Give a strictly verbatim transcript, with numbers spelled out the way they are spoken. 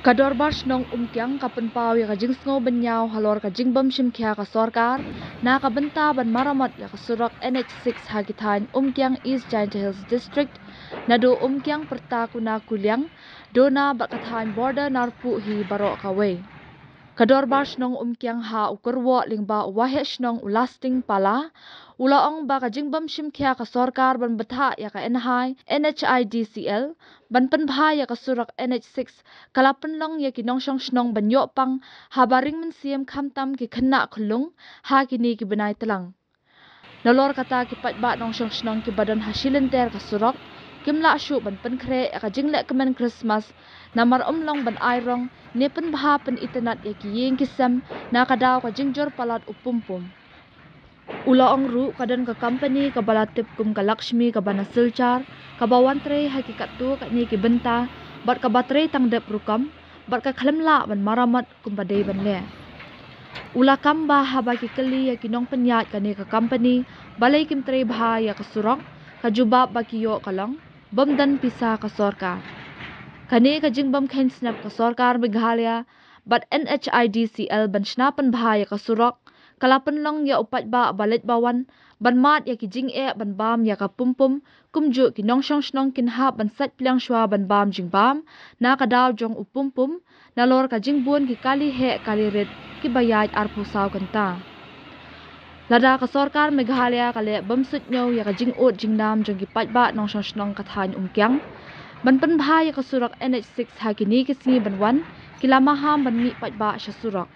Ka Dorbar Shnong Umkiang ka pynpaw ïa ka jingsngew bynñiaw halor ka jingbym shimkhia ka sorkar na ka bynta ban maramot ïa ka surok N H six ha ki thaiñ Umkiang, East Jaintia Hills District, naduh Umkiang, Pyrta, Kuna, Kuliang, Dona bad ka thaiñ border Narpuh hi baroh kawei. Ka Dorbar Shnong Umkiang ha u kyrwoh lyngba u Waheh Shnong u Lasting Pala u la ong ba ka jingbym shimkhia ka sorkar ban bthah ïa ka N H I, N H I D C L ban pynbha ïa ka surok N H six ka la pynlong ïa ki nongshong shnong ban ïoh pang haba ring mynsiem, khamtam ki khynnah khunlung, ha kine ki bnai tlang. Nalor kata, ki paidbah nongshong shnong kiba don ha shilynter ka surok kim lah shuh ban pynkhreh ïa ka jinglehkmen Christmas namar ym long ban ai rong ne pynbha pynitynnad ïa ki ïing ki sem na ka daw ka jingjur palat u Pumpum. U la ong ruh, ka don ka company kaba la tip kum ka Lakshmi kaba na Silchar, kaba wan trei ha ki katto katne ki bynta bad kaba trei tang dep rukom, bad ka khlem lah ban maramot kumba dei ban leh. U la kam ba haba ki kylli ïa ki nongpynïaid kane ka company balei kim trei bha ïa ka surok, ka jubab ba ki ïoh ka long bym don pisa ka sorkar. Kane ka jingbym kheiñ snep ka sorkar Meghalaya bad N H I D C L ban shna pynbha ïa ka surok ka la pynlong ïa u paidbah ba leit ba wan ban mad ïa ki jingeh ban bam ïa ka Pumpum, kumjuh ki nongshong shnong kin hap ban sait pliang shuwa ban bam jingbam na ka daw jong u Pumpum, nalor ka jingbun ki kali heh kali rit kiba ïaid arphew saw kynta. Lada ka sorkar Meghalaya ka leh bym suidñiew ïa ka jingud jingnam jong ki paidbah nongshong shnong ka thaiñ Umkiang ban pynbha ïa ka surok N H six ha kine ki sngi ban wan, ki la maham ban mih paidbah sha surok.